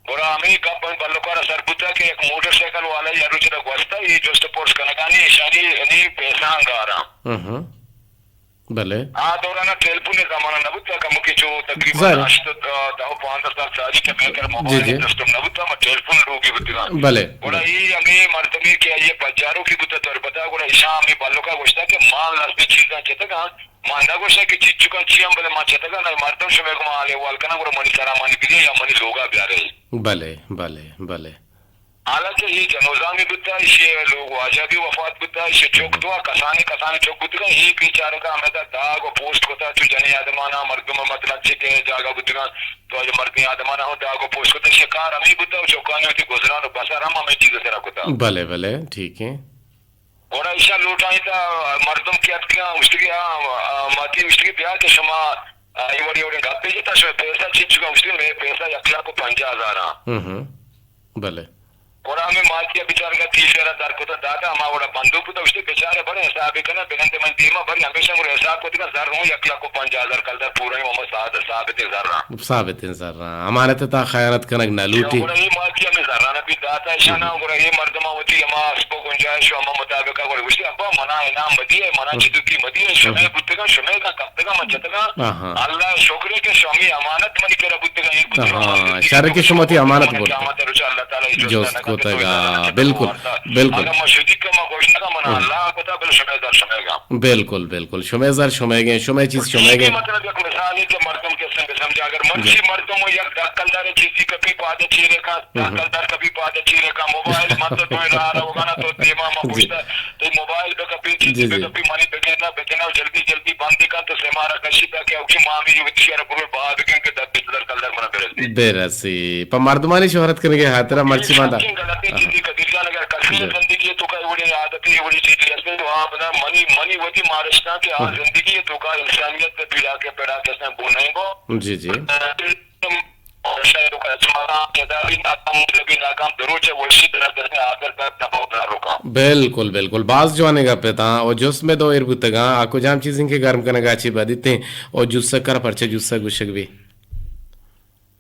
گڑا ہمے گپ ہمے بلوکارا سر بوتا کہ یک موٹر سائیکل والا یا روچ دا گوستا، اے جست پرس کنگانی اشانی، یعنی پیسہ انگاراں۔ ہم ہم۔ بلے۔ آ دورانا ٹیلیفون ءِ زمانہ نہ بوتا، کمکے چو تقریباً ظاہر۔ ہشت، دہ، دہ و پانزدہ سال ساری کہ بہتر جی، موبائل جی۔ سسٹم نہ بوتا، ما ٹیلیفون لوگی بوتگاں۔ بلے، گڑا بلے۔ اے ہمے مردمے کہ آئی ءِ پجاروکے بوتا تربتا، گڑا ایشاں ہمے بلوکا گوشتا کہ ما نزدیں چیزاں چتگاں، ما نہ گوشاں کہ چیچکاں چی ہم، بلے ما چتگاں، نہ مردم شمئے گوما حال احوال کناں، گڑا منی سرا منی بدے یا منی لوگا بیارے۔ بلے، بلے، بلے۔ حالانکہ اے جنوزامی بوتا، ایشی ءِ لوگ واجہ بھی وفات بوتا، ایشی ءِ چک تو کسانیں کسانیں چک بوتگاں، اے بیچارگا ہمدا داگ و پوسٹ کتا، چو جنیں آدمانا مردم مطلب چہ جاگہ بوتگاں، تو اے مردیں آدمانا ہم داگ و پوسٹ کتا، ایشی ءِ کار ہمے بوتا و چکانی وتی گزران و بسر ہم ہمے چیز سرا کتا۔ بلے، بلے، ٹھیک ہے۔ گڑا ایشاں لوٹائینتا مردم کہ اتکگاں، گوشتگی، آ، آ، ماتی گوشتگی بیا کہ شما، آ، اے وڑی وڑیں گپے جتا، شما پیسہ چنچکا؟ گوشتگی مئے پیسہ یک لاکھ و پنجاہ ہزاراں۔ ہم ہم۔ بلے۔ گڑا ہمے ماتی ء بچارگا تیل ء را در کتہ داتہ، ہما وڑا بندوک بوتہ، گوشتی بچارے بڑے حسابے کناں، بنندے من دیما بری، ہمیشاں گڑا حساب کتگاں، زر ہوں یک لکھ و پنجاہ ہزار کلدار پورا ہی محمد سعد، ثابت زراں۔ ثابت زراں۔ امانت تا خیانت کنگ نہ لوٹی۔ گڑا اے ماتی ہمے زراں بی داتہ اشانا، گڑا اے مردماں وتی ہما اسپ و گنجائش و ہما مطابقا گڑا گوشتی، ابا منا انعام مدیے، منا چدوکی مدیے، شمے بوتگاں، شمے گا کپتگاں، من جتگاں۔ اللہ شکرے کہ شمی امانت منی کرا بوتگاں، اے بوتگاں، شر کہ شما تی امانت برت۔ قیامت روچ اللہ تعالی جست کتگا۔ بالکل، بالکل۔ اگاں ما شدی کہ ما گوشنگا منا اللہ کتا، بل شمے زر شمے گا۔ بالکل، بالکل۔ شمے زر شمے گے، شمے چیز شمے گے۔ مطلب یک مثال ہے کہ مردم کے سنگ سمجھا، اگر مرچی مردم و یک دہ کلدار چیزی کپی پادے چیرے کا، دہ کلدار کپی پادے چیرے کا، موبائل مطلب تو راہ روگانا تو دیما ما پوچھتا، تو موبائل بکپی، چیزی بکپی، منی بکنا، بکنا، جلدی جلدی بندی کن تو سیمارا کشی تاکہ اوکی مامی وتی شہر پورے بہا بکن کہ دہ بیست ہزار کلدار منا برسی۔ برسی۔ پہ مردمانی شہرت کنگے خاطرا مرچی باندا۔ غلطی چیزی قدیر جان، اگر کسی زندگی تو کا وڑی عادتی وڑی چیزی ہستے تو آپ نہ منی، منی وتی مارشتاں کہ آ زندگی تو کا انسانیت پہ پیڑا کے پیڑا کے سن بو نہیں گو۔ جی، جی۔ بالکل، بالکل۔ باز جوانیں گپ اتاں۔ او جست میں دو ایر بوتگاں، آ کجام چیزیں کہ گرم کنگا چی بدیتیں؟ او جسک کر پرچہ جسک گوشگ بی؟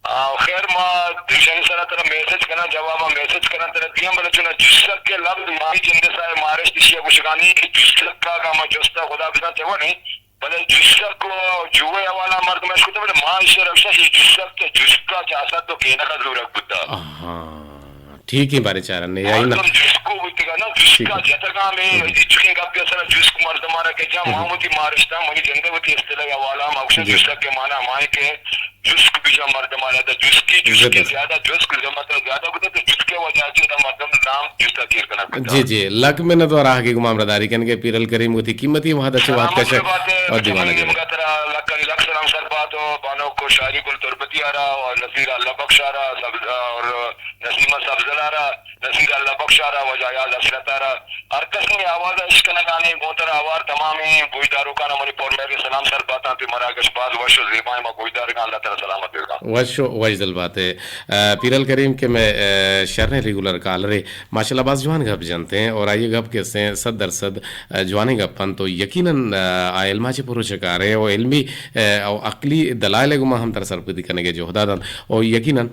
آ، خیر، ما دوشانی سرا ترا میسج کناں، جواب ما میسج کناں ترا دیاں، بلے چونا جسک کے لفظ مائی جندے سائے مارشت اشیا گوشگانی کہ جسک کا، کا ما جستا خدا بزان چہ وڑیں۔ بلے جسک و جوئے حوالہ مردم اش کتہ، بلے ما ایشی رکشہ، یہ جسک چہ جسکا چہ اسد تو کینگا زورگ بوتا۔ آہاں، ٹھیک ہے، بارے چارن نے، آئی نا۔ مردم جسکو بوتگا نا، جسکا جتگا میں، ہچکیں گپے سر جسک مردم آرا کہ جا، ما وتی مارشتا، منی جندے وتی اصطلاح حوالہ، ما گوشن جسک کے معنی ہمائیں کہ جسک بجا مردم آرا دا جسکی، جسکی زیادہ، جسک مطلب زیادہ بوتا تو جسکے وجہ چی دا مردم نام جستا کیر کنگ بوتا۔ جی، جی، لک منت و راہ کی گمام رداری کن کے پیرل کریم وتی قیمتی وحدہ چہ وحد کشہ اور دیوانہ گرے۔ ترا لکھانی لکھ سلام سر بات و بانک و شاعری گل تربتی آرا و نصیر اللہ بخش آرا سب-، اور نسیمہ سبزل آرا، نصیر اللہ بخش آرا، واجہ ایاز حسرت آرا، ہر کس نے آواز اش کنگانے گوں ترا آوار تمامیں گوشداروکانا منی پر مہر سلام سر باتاں، تے مراگش باز وش و زیبائیں ما گوشدارگاں، اللہ ترا سلامت بیگا۔ وش و وش دل باتے۔ آ، پیرل کریم کہ میں، آ، شریں ریگولر کالرے، ماشاءاللہ باز جوان گپ جنتے ہیں اور آئیے گپ کسے ہیں صد درصد، آ، جوانیں گپ انت تو یقیناً، آ، آ علما چے پروچ کارے او علمی، آ، او عقلی دلائل گما ہم ترا سرپدی کنگے جہدا دنت او یقیناً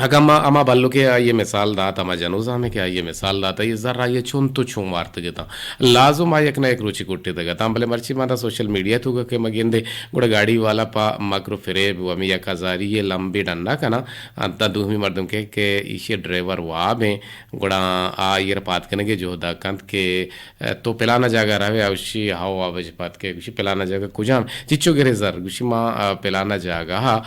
اگاں ما ہما بلکے آئی ء مثال دات، ہما جنوزامے کہ آئی ء مثال دات، آئی ء زر آئی ء چون تو چون وارتگ اتاں، لازم آ یک نہ یک روچے کٹتگ اتاں، بلے مرچی مارا سوشل میڈیا توکا کہ ما گندے گڑا گاڑی والا پہ مکر و فریب و ہمے یک ہزاری ء لمبے ڈنا کناں، انت دومی مردم کہ، کہ ایشی ء ڈرائیور واب ایں، گڑا آ آئی ء را پاد کنگ ء جہد ء کنت کہ تو پلانا جاگہ روے؟ آ گوشی، ہئو۔ آ بج پاد کہ گوشی، پلانا جاگہ کجام؟ چچو گرے زر؟ گوشی، ما، آ، پلانا جاگہ، آ،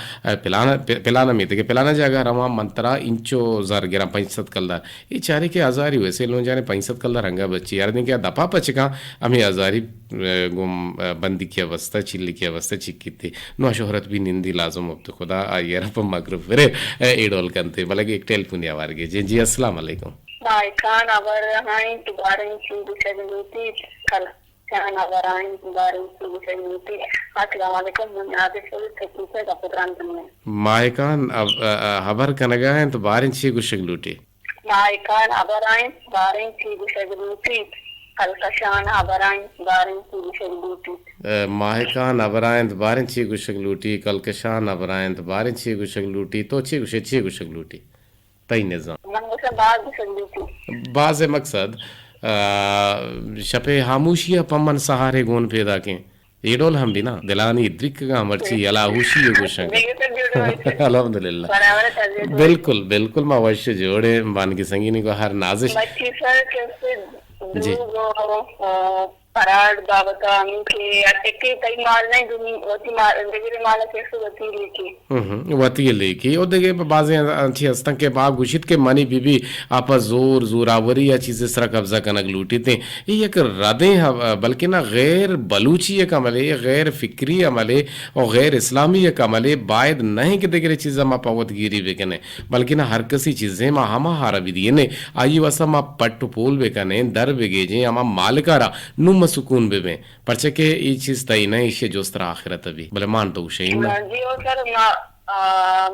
پلانا، پ-، پلانا میتگے، پلانا جاگہ رواں، من ترا انچو زر گراں، پنچ سد کلدار۔ اے چارے کہ ہزاری ویسے لون جانے، پنچ سد کلدار انگا بچی۔ یار دیں کہ آ دپا پچکاں، ہمیں ہزاری، آ، گم، آ، بندی کیا بستہ، چلی کیا بستہ، چکیتے۔ نو شہرت بھی نندی لازم اب تو خدا آئی ء را پہ مکر و فریب، آ، اے ڈول کنتے۔ بلکہ ایک ٹیلیفون آوار گے۔ جی، جی، السلام علیکم۔ ماہکان ہبر آئیں تو باریں چی گوشگ لوٹیت؟ کلکشان ہبر آئیں تو باریں چی گوشگ لوٹیت؟ السلام علیکم، من عابد سعید تکلیف ہے گپ گران دنیا۔ ماہکان اب-، ا-، ا-، ہبر کنگا ہیں تو باریں چی گوشگ لوٹی؟ ماہکان ہبر آئیں تو باریں چی گوشگ لوٹیت؟ کلکشان ہبر آئیں تو باریں چی گوشگ لوٹیت؟ ا، ماہکان ہبر آئیں تو باریں چی گوشگ لوٹی؟ کلکشان ہبر آئیں تو باریں چی گوشگ لوٹی؟ تو چی گوشے، چی گوشگ لوٹی؟ تئی نظام۔ من گوشاں باز گوشگ لوٹی۔ باز مقصد، آ، شپے ہاموشی ء پمن سہارے گون پیداکیں۔ اے ڈول ہم بنا، دلانی درکگاں مرچی یلا ہوشی ء گوشنگ۔ الحمدللہ۔ بالکل، بالکل، ما وش جوڑیں، بانگی سنگینی کو ہر نازش۔ مچی سر کسے جی۔ دروگ و، آ، فراڈ بابت ء ہمے کہ ٹکی تئی مال نہ، دگہ وتی مال، دگرے مال ء چست وتی لیکے۔ ہم، ہم، وتی لیکے۔ او دگہ بازیں انچی ہستن کہ با گوشیت کہ منی بی بی آ پہ زور، زوراوری یا چیزے سرا قبضہ کنگ لوٹیت۔ اے یک ردیں ہب-، بلکہ نہ غیر بلوچی یک عملے، غیر فکری عملے اور غیر اسلامی یک عملے۔ باید نہیں کہ دگرے چیزا ما پہ وت گیری بکنیں، بلکہ نہ ہر کسی چیزیں ما ہما ہارا بدینے، آئی واسطہ ما پٹ و پول بکنیں، در بگیجیں، ہما مالکا را نوں ما سکون بہ بیں، پرچا کہ اے چیز تئی نہ، ایشی جست ترا آخرت بی، بلے مان تو گوشے نا۔ جی او سر، ما، آ،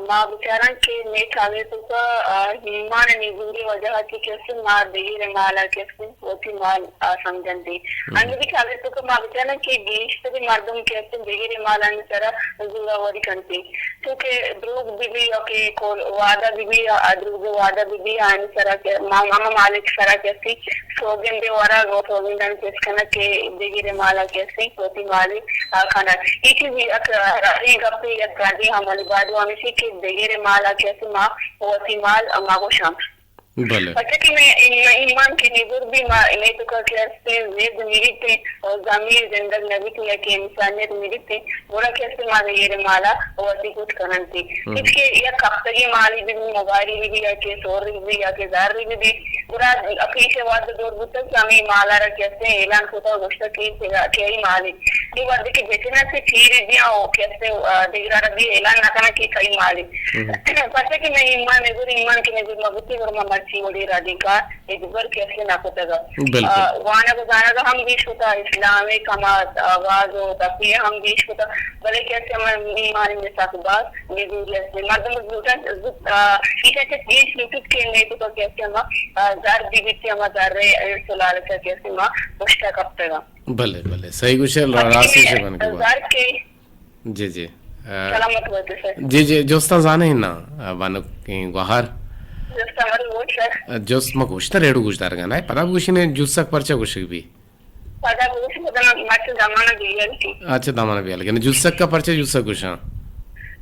ما بچاراں کہ مئے ٹالے توکا، آ، ایمان ءِ نزوری وجہ ءَ کہ کسے ما دگرے مال ءَ کسے وتی مال ءَ سمجھنتے۔ انگہ بھی ٹالے توکا ما بچاراں کہ گیشتری مردم کسے دگرے مال آنی سرا زورآوری کنتے۔ چونکہ دروگ بہ بی یا کہ کول وعدہ بہ بی یا ادروگ وعدہ بہ بی، آنی سرا کہ ما، ہما مالک سرا کسے سوگندے ورگ و سوگندانی چست کنگ کہ دگرے مال ءَ کسے وتی مالے آ کنگ۔ اے چیز یک راجی گپے، یک راجی عمل بعد ہمیشی کہ دگرے مال ءَ کسے ما وتی مال مگوشاں۔ بلے۔ پرچا کہ مئے، مئے ایمان کہ نزور بی، ما، مئے توکا کہ ہستیں زد میریت و ضمیر زندگ نہ بیت یا کہ انسانیت میریت، گڑا کہ ہستیں ما دگرے مالا وتی کت کننتی۔ ہچ کہ یک ہفتگی مالی بی، موبائلی بی، یا کہ سوری بی، یا کہ زاری بی، گڑا پیش وعدہ دور بوتگ کہ ہمیں مالا را کہ ہستیں اعلان کتا و گوشتا کہ، کہ ای مالی۔ نی وھدے کہ بچن است چیرے دیاں و کہ است، آ، دگرا را بھی اعلان نہ کناں کہ کئی مالے۔ پرچا کہ مئے ایمان نزور، ایمان کہ نزور مہ بوتی، گڑا ما مرچی وڑی رادینکار اے دگہ کہ است نہ کتگ۔ بالکل۔ آ، وانگ و زانگ ہم گیش کتا، اسلام کما آواز و تفریح ہم گیش کتا، بلے کہ است ہمیں ایمان مساک باز نزوری است۔ مردم زوتن، زوت، آ، ایشا چہ گیش لوٹت کہ مئے تو کہ است ہما، آ، زر بھی بیتی ہما زر سلالتا کہ است ہما پشتا کپتگا۔ بلے، بلے، صحیح گوشے، را-، راست گوشے بانک بات۔ زر کے جی، جی۔ آ، سلامت بات سر۔ جی، جی، جستاں زانے نا، آ، بانک گوہار۔ جستاں مری گوش سر۔ آ، جست ما گوشتا ریڈو گوش دارگا نا، پدا گوشی نے جستک پرچا گوشگ بی؟ پدا گوش پدا مچ زمانہ بیال کی۔ اچھا، زمانہ بیال کی۔ جستک کا پرچا جستک گوشاں؟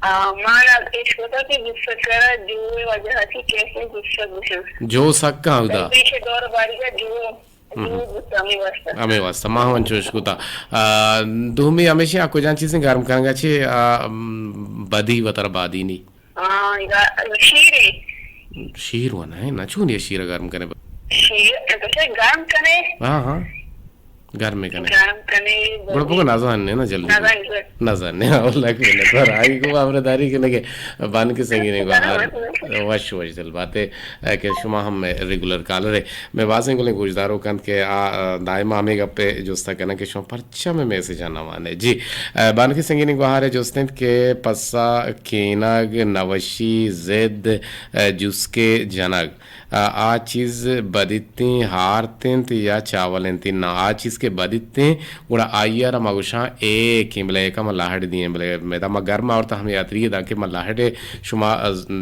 آ، مانا پیش ہوتا کہ جستک کرا جو وجہ تھی کیسے جستک گوشاں۔ جو سکا ہودا۔ پیش دور باری کا جو ہمے واسطہ۔ ہمے واسطہ ما ہم انچوش کتا۔ آ، دومی ہمیشی آ کجان چیزیں گرم کنگا چے، آ، م، بدی وتر بادینی۔ آ، گا-، شیرے۔ شیر و نہ، نہ چون یہ شیر گرم کنے۔ شیر، تو گرم کنے؟ ہاں، ہاں۔ گرم کنے۔ گرم کنے، گڑا بگو نزان نے نا جلدی۔ نزان نے۔ نزان نے، اللہ کو نزان۔ آئی کو خبرداری کنے کہ بانک سنگین گوہار۔ وش، وش دل بات ہے کہ شما ہم ریگولر کالر ہے۔ مئے بازیں گلیں گوشداروک انت کہ آ، آ، دائما ہمے گپ ء جست ء کناں کہ شما پرچا مئے میسجاں نہ وان ئے۔ جی، آ، بانک سنگینی گوہار ء جست انت کہ پسا کینگ، نوشی، زد، آ، جسکے جنگ، آ، آ چیز بدیتیں ہارت انت یا چاول انت؟ نا، آ چیز کہ بدیتیں گڑا آئی ء را ما گوشاں ایکیں، بلے ایکا ما لہڑ دیں، بلے میدا ما گرم آورتا ہمے ہاتری داں کہ ما لہڑ شما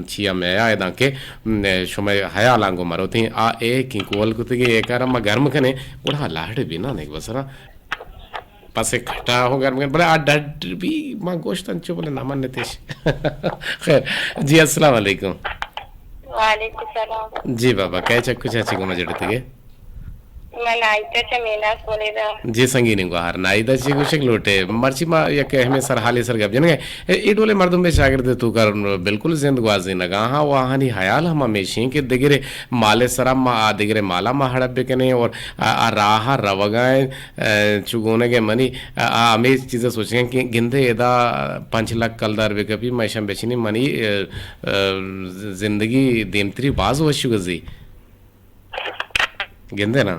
چیا میا داں کہ م، شمئے ہیالاں گوں مروتیں، آ ایکیں کول کتگیں، ایکارا ما گرم کنیں، گڑا آ لہڑ بی نا، نیک بسرا پس کٹا ہوں گرم کنیں، بلے آ ڈڈ بی ما گوشت انچو، بلے نہ منتش۔ خیر، جی السلام علیکم۔ وعلیکم السلام۔ جی بابا، کئے چکو چاچی گوں ما جڑتگے؟ من نائدہ چہ میناس بولیدہ۔ جی سنگینیں گوہار، نائدہ چی گوشگ لوٹے؟ مرچی ما یک اہمیں سرحالے سر گپ جنگے۔ اے، اے ڈولیں مردم بے چاگرد توکا بالکل زند گوازینگا ہاں، و آہانی حیال ہم ہمیشیں کہ دگرے مالے سرا ما، آ دگرے مالا ما ہڑپ بکنیں اور آ، آ راہ روگا ایں، اے، چو گونگے منی، آ، آ ہمے چیزا سوچگا کہ گندے ادا پنچ لکھ کلدار بکپی، ما ایشاں بچنی منی، اے، اے، زندگی دیمتری باز وش گزی۔ گندے نا؟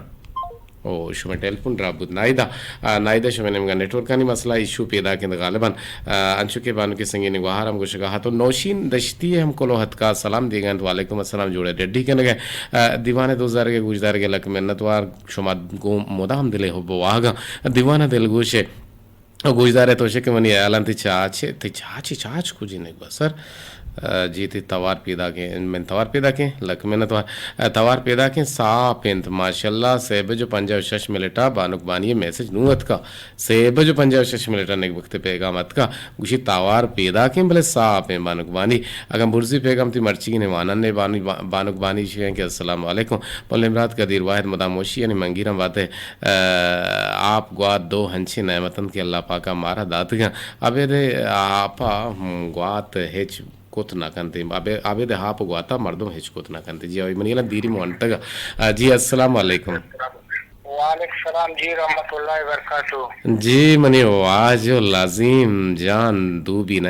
او، شمئے ٹیلیفون ڈراپ بوت۔ نائدہ، آ، نائدہ شمئے نیمگا نیٹورکانی مسئلہ ایشو پیداک انت غالباً۔ آ، انچو کہ بانک سنگین گوہار ہم گوشگا ہتو نوشین دشتی ہم کلو ہتکا سلام دیگا انت۔ وعلیکم السلام، جوڑے ڈڈی کنگے۔ آ، دیوان دوزارگے گوشدارگے لک منتوار، شما گوں مدام دلے حب و واہگا دیوان دلگوشے۔ او گوشدار ء توشے کہ منی ہیالاں تئی چاچ، تئی چاچ، چاچ کجی نیک بسر؟ آ، جی تئی توار پیداکیں، من توار پیداکیں، لک منت وار۔ آ، توار پیداکیں، ساپ انت، ماشاءاللہ، سے بج و پنجاہ و شش منٹ ء بانک بانی ء میسج نوں اتکا۔ سے بج و پنجاہ و شش منٹ ء نیک بخت پیغام اتکا۔ گوشی توار پیداکیں، بلے ساپ انت بانک بانی۔ اگاں برزی پیغام تئی مرچی نے وانن نے بانی-، بانک بانی شیئیں کہ السلام علیکم۔ پل امرات قدیر واحد مدام وشی یعنی منگیراں بات ء۔ آ، آپ گوات دو ہنچیں نعمت انت کہ اللہ پاک ء مارا داتگاں۔ ابید ء آپ ء، ہم، گوات ہچ کت نہ کنت۔ ابید، ابید ء آپ گوات ء مردم ہچ کت نہ کنت۔ جی، منی الان دیری مونٹگ ء۔ آ، جی، السلام علیکم۔ وعلیکم السلام جی، رحمت اللہ وبرکاتہ۔ جی، منی واجہ العظیم جان دوبی نہ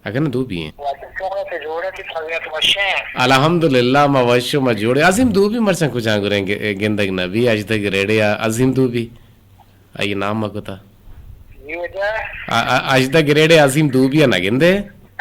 اگن دوبی ہیں۔ واجہ صاحب، تو جوڑ ئے، تئی طبیعت وش ایں؟ الحمدللہ، ما وش و ما جوڑ ایں۔ عظیم دوبی مرچاں کجا گریں گ-، گندگ نہ بی، اجدہ گریڈے ء عظیم دوبی۔ آئی نام ما کتا۔ جی واجہ۔ آ، آ، اجدہ گریڈے عظیم دوبی ء نہ گندے؟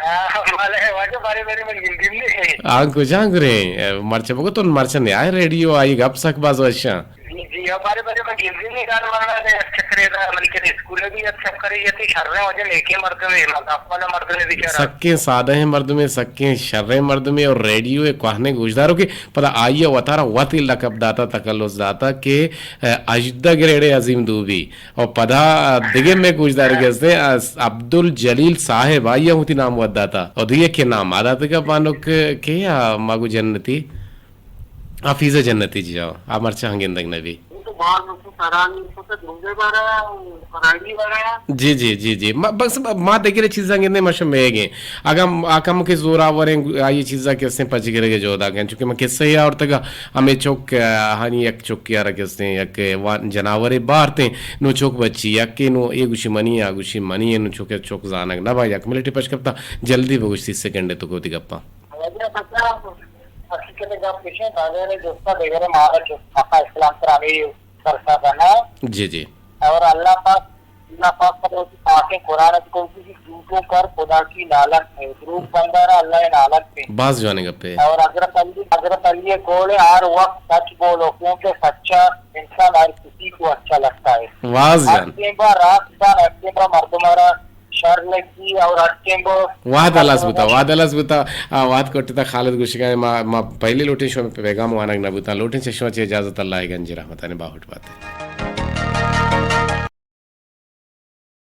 آ، بلے واجہ بارے بارے من گندین نے۔ آ کجا گرے؟ مرچ بگو تو مرچ نے آئے ریڈیو آئی گپ سک باز وشاں۔ جی، جی، او بارے بارے من گندین نے گال مانا نے چکرے دا، من کے اسکول بھی اچھا کرے، یہ تھی شر واجہ نیکے مردمے، مذاق والا مردمے بیچارہ۔ سکیں سادہ ہیں مردمے، سکیں شر ہیں مردمے، اور ریڈیو ہے کوہنے گوشداروں کے، پدا آئی وتارا وتی لقب داتا، تکلس داتا کہ، اے، اژدہ گریڈ عظیم دوبی۔ او پدا دگہ میں گوشدارگے ہستیں، اس-، عبدالجلیل صاحب، آئی ہم وتی نام وت داتا۔ او دگہ کے نام آ داتگا بانک کے آ ماگو جنتی؟ حفیظہ جنتی جی، آ، آ مرچاں گندگ نبی۔ جی، جی، جی، جی۔ ما، بس ما، ما دگہ چیزاں گندیں، ما شمے گیں۔ اگاں آ کم کے زوراوریں، آئی چیزاں کہ استیں پچ گرگ جودا گیں۔ چونکہ ما قصہ ہی آورتگا، ہمیں چوک، آ، ہانی یک چوکی آ رکھستیں، یک وان جناورے بارتیں، نو چوک بچی، یک کے نو اے گوشی منی، آ گوشی منی، نو چوک، چوک زانگ نہ با، یک منٹ پش کپتا، جلدی بگوش، تیس سیکنڈ تو کو دی گپا۔ واجہ پتہ، حقیقت گپ پیشیں، بغیر جستا بغیر مارا جستا اسلام ترا ہمیں سرسا بنا۔ جی، جی۔ اور اللہ پاک، اللہ پاک پتہ ہوتی پاکیں قرآن ات کو کہ جھوٹوں پر خدا کی لعنت ہے، دروغ بندہ را اللہ لعنت ہے۔ باز جوانیں گپے۔ اور حضرت علی، حضرت علی قول ہے، ہر وقت سچ بولو، کیونکہ سچا انسان ہر کسی کو اچھا لگتا ہے۔ واز ہر جان۔ ٹیم با راست انسان، ہر ٹیم با مردم را شر لگی اور ہر ٹیم با وہد ہلاس بوتا، وہد ہلاس بوتا، آ، وہد کٹتا خالد گوشگا ما، ما پہلے لوٹیں شما پیغام وانگ نہ بوتا، لوٹیں چشمہ چے اجازت اللہ گنج رحمتانی باہوٹ باتے۔